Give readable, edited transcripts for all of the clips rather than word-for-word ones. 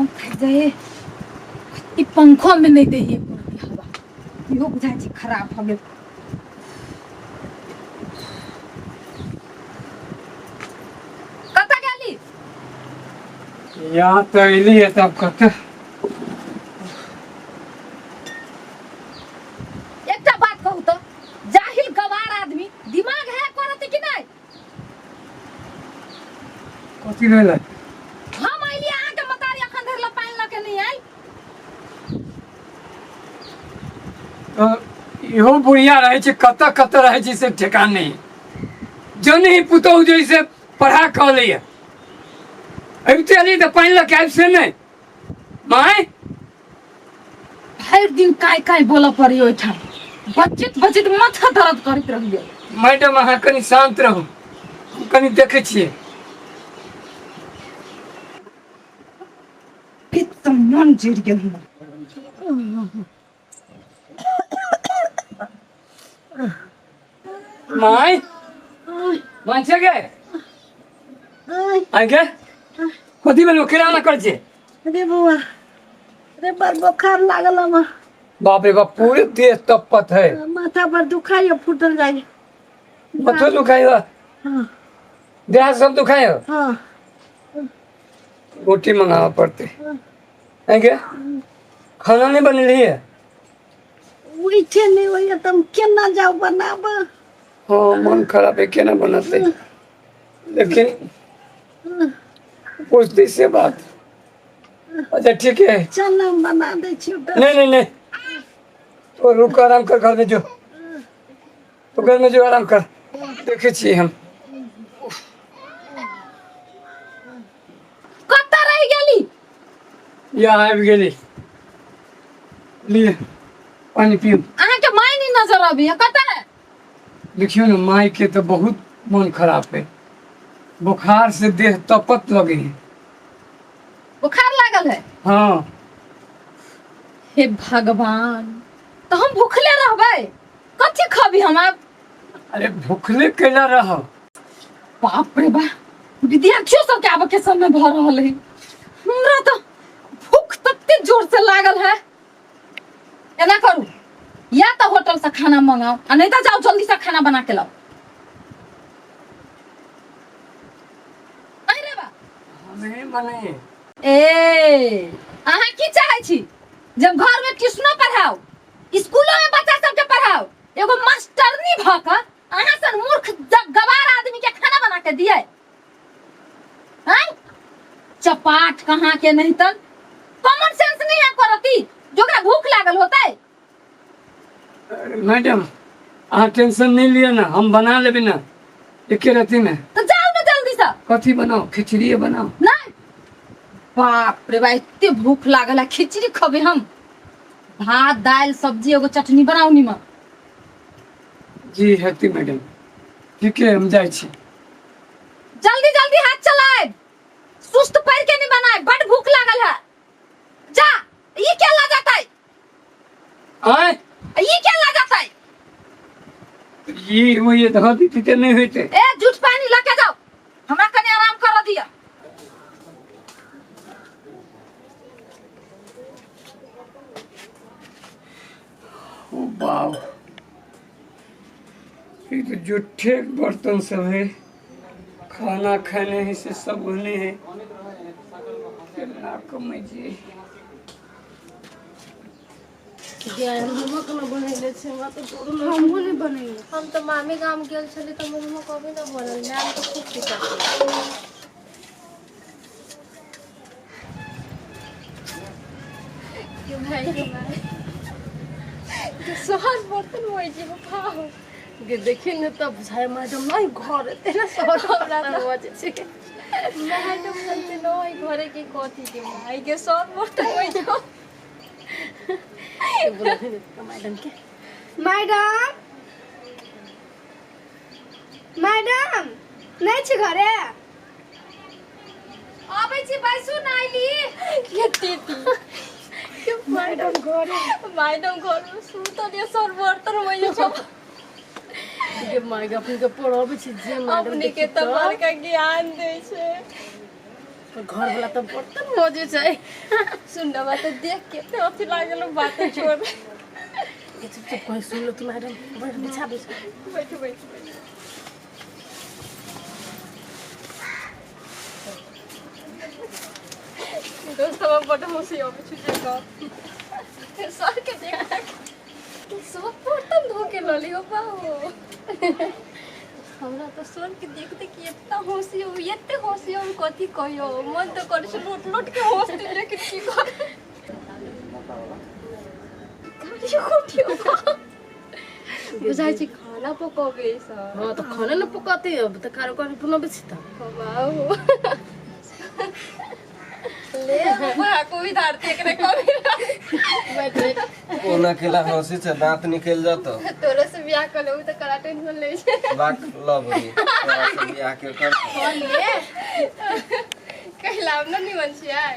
हम थाकि जाइए। ई पंखो में नहीं दैए हवा, इहो बुझाइ छै खराब भऽ गेल। कतऽ गेली? यहाँ तऽ अयली है तब कतऽ? एकटा बात कहू तऽ, जाहिल गवार आदमी, दिमाग है करत कि नहीं? कथी भेलै? हम अइली, अहाँके मतारी अखन धरि लऽ पानि लऽ के नहि आयल। तऽ इहो बुढ़िया रहै छै, कतऽ कतऽ रहै छै से ठेकान नहि। जन ही पुतहु जैसे पढ़ा कऽ लैए, अबिते अली तऽ पानि लऽ के आबि से नहि माय। भरि दिन काय काय बोलऽ पड़ी ओहिठाम, बचैत बचैत माथा दर्द करैत रहियै। मैडम, अहाँ कनि शान्त रहू, हम कनि देखै छियै। पित्त मन जरि गेल हमर। माय, मानছে गे आगे कथी भेल? केना करै छै? रे बौआ रे, बड़ बोखार लागल हमरा। बाप रे बाप, पूरे देह तपत है। माथा पर दुखाइए, फूटल जाइ। माथो दुखाइ? हाँ। देह सब दुखाइ? हाँ। रोटी मंगावा पड़ते है। खाना नहीं बनेली है? उठे नहीं होइए तऽ हम केना जाउ बनाब? हाँ, मन खराब है, केना बनाते? लेकिन पूछती से बात। अच्छा, ठीक है। चल न, हम बना दै छी। नहीं नहीं नहीं, तो रुक, आराम कर, घर में जो, तो घर में जो, आराम कर, देखे छियै हम। कतऽ रहि गेली? यहाँ आबि गेली, लिए पानी पियू। अहाँके माय नहि नजर अबैया, कतऽ है? देखियौ ने, माय के तऽ बहुत मन खराब है, बुखार से देह तपत लगे है। बुखार लागल है? हाँ। हे भगवान, तऽ हम भूखले रहबै? कथी खबी हम आब? अरे, भूखले कैला रह? बाप रे बा, विद्यार्थियों सबके आबऽ के समय भऽ रहल है, हमरा तऽ भूख तते जोर से लागल है। एना करू, या तऽ होटल से खाना मंगाओ आ नहीं तऽ जाओ जल्दी से खाना बना के लाओ। अरे बा। हमें बने। ए, अहाँ की चाहै छी? जब घर में ट्यूशनो पढ़ाओ, स्कूलो में बच्चा सबके पढ़ाओ, एगो मास्टरनी भऽ कऽ अहाँ सन मूर्ख गवार आदमी के खाना बना के दिए? आँय, चपाट कहाँ के! नहीं तन कॉमन सेंस नहीं है करती जोकरा भूख लागल होतै। अरे मैडम, अहाँ टेंशन नहीं लिअ ना, हम बना लेबै ना एके रति में। तो जाओ ना जल्दी से। कथी बनाओ? खिचड़िए बनाओ? नहीं, बाप रे बा, एते भूख लागल है, खिचड़ी खबे हम? भात दालि सब्जी, एगो चटनी बनाउ निमन। जी हेती मैडम, ठीक है, हम जाइ छी। जल्दी जल्दी हाथ चलाए, सुस्त पैर के नहीं बनाए, बड़ भूख लागल है। जा, ई क्या ला जाता है? आय? ई क्या ला जाता है? ई होइए धऽ दी तऽ नहि होइते। ए, जूठ पानी लके जाओ, हमरा कने आराम कर दिया। ओ बाप, ई तो जूठे बर्तन सब है, खाना खाने है से सब होने है। केना कमाइ छी? हमहूँ नहि बनेलियै। हम तऽ मामी गाम गेल छली तऽ मोमो कभी नहि बनल। मैम तऽ खूब पिटल। के भाई के भाई के सोहर बर्तन होइ छै पाओ। गे देखी ने तब बुझाय मैडम नहीं घर एते ने शहर बर्तन बजे छै। मैडम बोलते नहीं घरे के कथी के भाई के सब बर्तन होइ छै। बोला मैडम के। मैडम, मैडम, नहि छी घरे? आबै छी, बैसू ना, आइली। के ती मैडम घरे? मैडम घर में सुतल ये, सब बर्तन होइ छै। गे माय गे, अपने के पढ़ाबै छी जे मैडम। अपने के तऽ बड़का ज्ञान दै छै। घर वाला तऽ बर्तन मजे छै। सुन ना बात देख के एते अथी लागल, बात छोड़। ये चुप चुप, कहीं सुन लो तू मैडम। बैठ, बिछा बिछा। बैठ बैठ बैठ। दोस्त, हम बड हंसी आबै छै जे कह सर के देख के सब बर्तन धो के लली हो बाबू। हमरा तऽ सुन के देख देख के इतना हंसी हो, एते हंसी हो, कथी कहियो, मन तऽ करै छै लोट लोट के हंसती, लेकिन की कर बुझाइ छै खाना पकबै सर। हाँ तऽ खाना ने पकाते, अब तऽ कारो कारो बनाबै छी तऽ। बाबू ले बड़ा कोई धारते एकरे कभी। बैठ बैठ। ओना केला हंसी छै, दांत निकलि जतौ। तोरे से बियाह कर लेबू तऽ कड़ा टेंशन लै छै। बाक लव रे, तोरा से बियाह के कर। कहलाम न निमन छियै।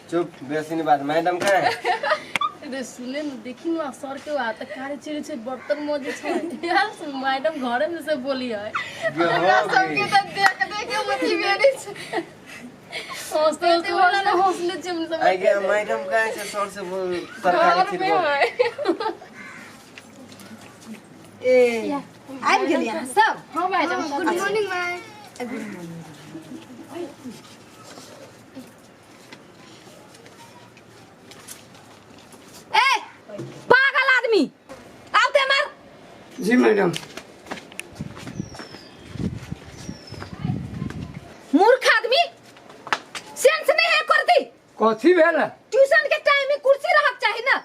चुप, बेसी नहीं बात। मैडम कहाँ है? रे सुने न, देखी न सर के आ तऽ कार्य चिड़ै छै, बर्तन मजे छै यार। मैडम घरे में से बोली है। हमरा सबके तऽ देख देख के मोटिवेट छै। हंसते हंसते हंसते हंसले छी हम सब। आई गया। मैडम कहाँ छै? सर से बोल, तरकारी घर चिर में बोल। है। ए, आबि गेली अहाँ सब? हाँ मैडम। Good morning ma'am. ए पागल आदमी, आउ ते मार। जी मैडम। मूर्ख आदमी, सेंस नहीं है करती। कथी भेल है? ट्यूशन के टाइम में कुर्सी रहक चाही ना।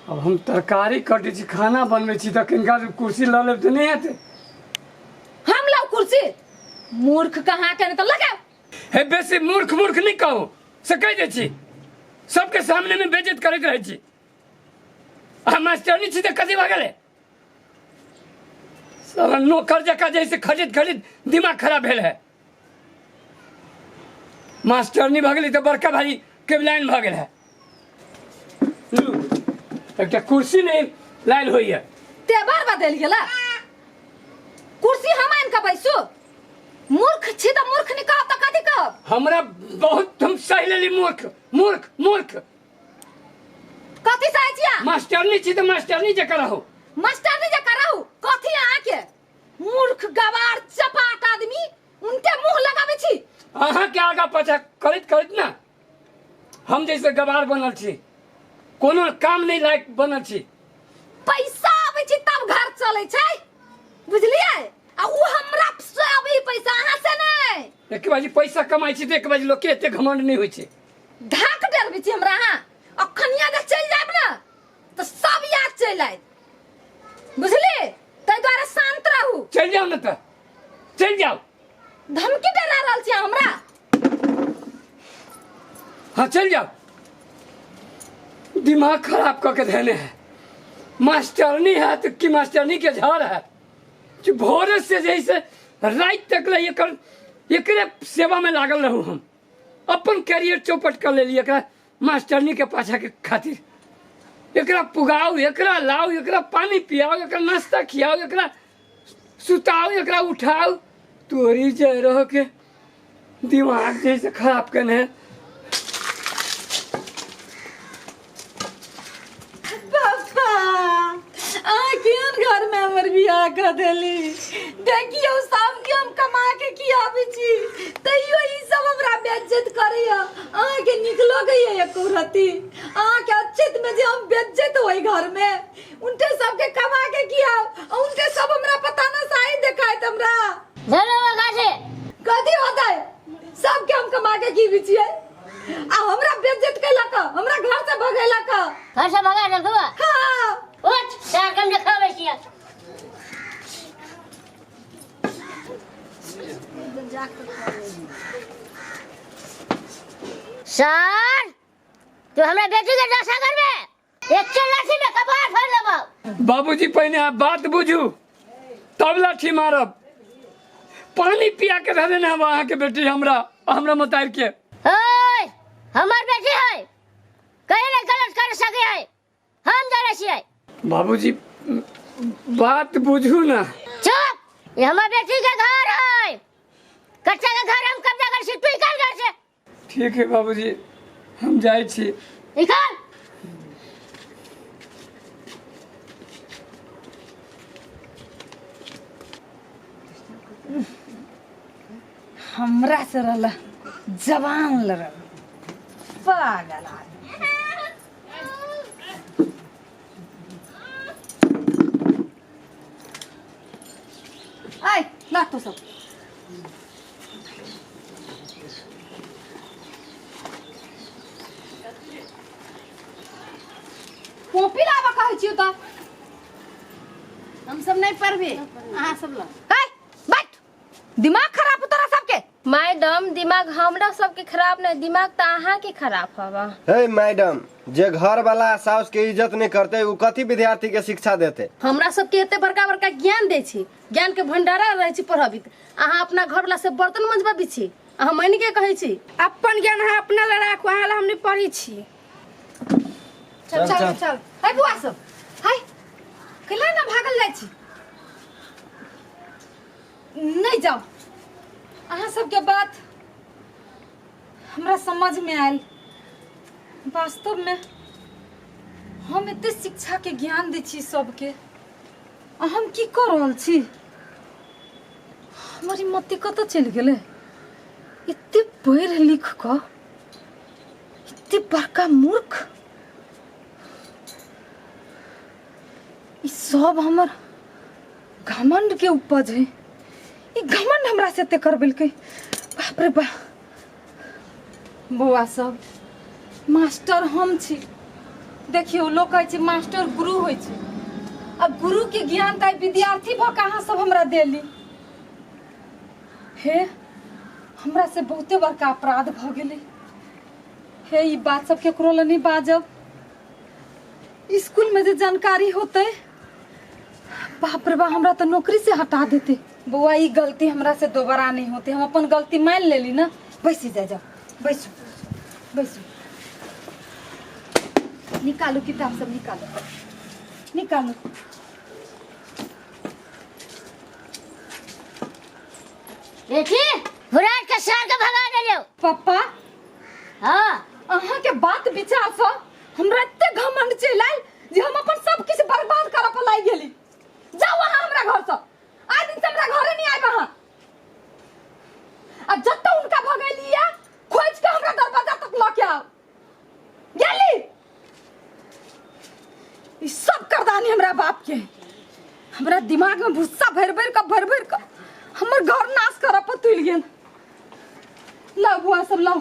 अब हम तरकारी कटै छी, खाना बनबै छी, तऽ किनका से कुर्सी लऽ लेब तऽ नहि हेतै? हम लाउ कुर्सी? मूर्ख कहाँ के, नहीं तो लगाओ। हे, बेसी मूर्ख मूर्ख नहि कहू से कहि दै छी। सबके सामने में बेइज्जत करैत रहै छी। अहाँ मास्टरनी छी तऽ कथी भऽ गेलै? साला नौकर जकाँ जैसे खरीद खरीद दिमाग खराब भेल है। मास्टरनी भऽ गेली तऽ बड़का भारी केबलाइन भऽ गेल है। लू, एकटा कुर्सी नहि लायल होइए। तेवर बदलि गेला। कुर्सी हम आनि कऽ बैसू? मूर्ख छी तऽ मूर्ख नहि कहब तऽ कथी कहब? हमरा बहुत हम सहि लेली मूर्ख मूर्ख मूर्ख। कथी चाहै छी अहाँ? मास्टरनी छी तऽ मास्टरनी जकाँ रहू। मास्टरनी जकाँ रहू कथी अहाँके? मूर्ख गवार चपाट आदमी, उनके मुंह लगाबै छी। अहाँके आगा पाछा करैत करैत ने हम जैसे गवार बनल छी, कोनो काम नहि लायक बनल छी। पैसा आबै छै तब घर चलै छै, बुझलियै? आ उ हमरा से आबै पैसा, अहाँ से नहि। एक बाजी पैसा कमाइ छी तऽ एक बाजी लोकके एते घमंड नहि होइ छै। धाक डरबै छी हमरा अहाँ? अखनिया जे चलि जायब ने तऽ सब याद चलि आयत, बुझलियै? ताहि दुआरे शान्त रहू। चलि जाउ ने तऽ चलि जाउ। धमकी डरा रहल छी अहाँ हमरा? हाँ, चलि जाउ। दिमाग खराब कऽ के धेने है। मास्टरनी है तऽ की मास्टरनी के झाड़ है कि भोरे से जैसे राति तक ले एकर एकरे सेवा में लागल रहू। हम अपन कैरियर चौपट कर लेली एकरा मास्टरनी के पाछा के खातिर। एकरा पुगाओ, एकरा लाओ, एकरा पानी पियाओ, एकरा नाश्ता खियाओ, एकरा सुताओ, एकरा उठाओ। तोरी जे रह के दिमाग जैसे खराब केने है। पापा, अहाँ केहन घर में हमर बियाह कऽ देली? देखियौ, सबके हम कमा के खियाबै छी, तैयो ई सब हमरा बेइज्जत करैया। अहाँके नीक लगैया एको रत्ती? अहाँके अच्छित में जे हम बेइज्जत होई घर में, उनके सबके कमा के खियाओ आ उनके सब हमरा पता न साही देखायत हमरा। धन्यवाद गाछे। कथी होतै? सबके हम कमा के खियाबै छियै आ हमरा बेइज्जत केलक, हमरा घर से भगेलक। घर से भगा देलकौ? हाँ। उठ, चार कम देखाबै छियै। सर, तू हमरा बेटी के दशा करबे, एक लाठी में कपार फोड़ देबौ। बाबूजी, पहिने आप बात बुझू तब लाठी मारब। पानी पिया के रह देने हम अहाँके बेटी हमरा हमरा मोतार के। ओए, हमर बेटी है, कहीं नहीं गलत कर सके है, हम जाने छियै। बाबूजी, बात बुझू ना। चुप! ये हमर बेटी के घर है, कच्चा के घर हम कब्जा कर छी तू निकाल घर से। ठीक है बाबूजी, हम जाइ छी। निकाल। हमरा से रहला जवान लड़ल पागल आदमी। आय ला तू सब कॉपी लाबऽ कहै छियौ तऽ। हम सब नहीं पढ़बे, अहाँ सब ला। ए बैठ, दिमाग खराब हो तोरा सबके। मैडम दिमाग हमरा सबके खराब नहीं, दिमाग तो अहाँ के खराब हवा। हे मैडम, जे घर वाला साउस के इज्जत नहीं करते उ कथी विद्यार्थी के शिक्षा देते? हमरा सबके एते बड़का बड़का ज्ञान दै छी, ज्ञान के भंडारा रहै छी पढ़बित, अहाँ अपना घर वाला से बर्तन मजबाबी छी, अहाँ मानि के कहै छी। अपन ज्ञान अहाँ अपना लए राखू, अहाँ लए हम नहि पढ़ै छी। चल चल चल। हे बुआ सब, हाय केला ना भागल जाइ छी? नहीं जाओ। अहाँ सबके बात हमरा समझ में आयल। वास्तव में हम एते शिक्षा के ज्ञान दै छी सबके, आ हम की कऽ रहल छी? हमर ई मति कतऽ चलि गेलै? एते पढ़ि लिख कऽ एते बड़का मूर्ख, ई सब हमर घमंड के उपज है। ई घमंड हमरा से एते करबेलकै। बाप रे बाप। बौआ सब, मास्टर हम छी। देखियौ, लोक कहै छै मास्टर गुरु होइ छै। अब गुरु के ज्ञान तऽ विद्यार्थी भऽ कऽ अहाँ सब हमरा देली। हे, हमरा से बहुते बड़का अपराध भऽ गेलै। हे, ई बात सब केकरो लए नहि बाजब। स्कूल में जे जानकारी होते, बाप रे बाप, हमरा तऽ नौकरी से हटा देते। बौआ, ई गलती हमरा से दोबारा नहीं होते। हम अपन गलती मान लेली ना। बैसी जा, जाओ बैसू बैसू। निकालू किताब सब, निकालू निकालू। बेटी, बुराट के सार के भगा देलियौ। पप्पा। हाँ। अहाँ के बात विचार से हमरा एते घमंड चलि आयल जे हम अपन सब किछु बर्बाद करऽ पर लागि गेली। जाउ अहाँ हमरा घर से, आइ दिन से हमरा घरे नहीं आयब अहाँ। आ जतऽ हुनका भगेली या खोज के हमरा दरवाजा तक लऽ के आउ। गेली। ई सब करदानी हमरा बाप के हमरा दिमाग में भुस्सा भरि भरि कऽ भरि भरि कऽ हमर घर नाश करऽ पर तुलि गेल। लाउ बुआ सब, लाउ।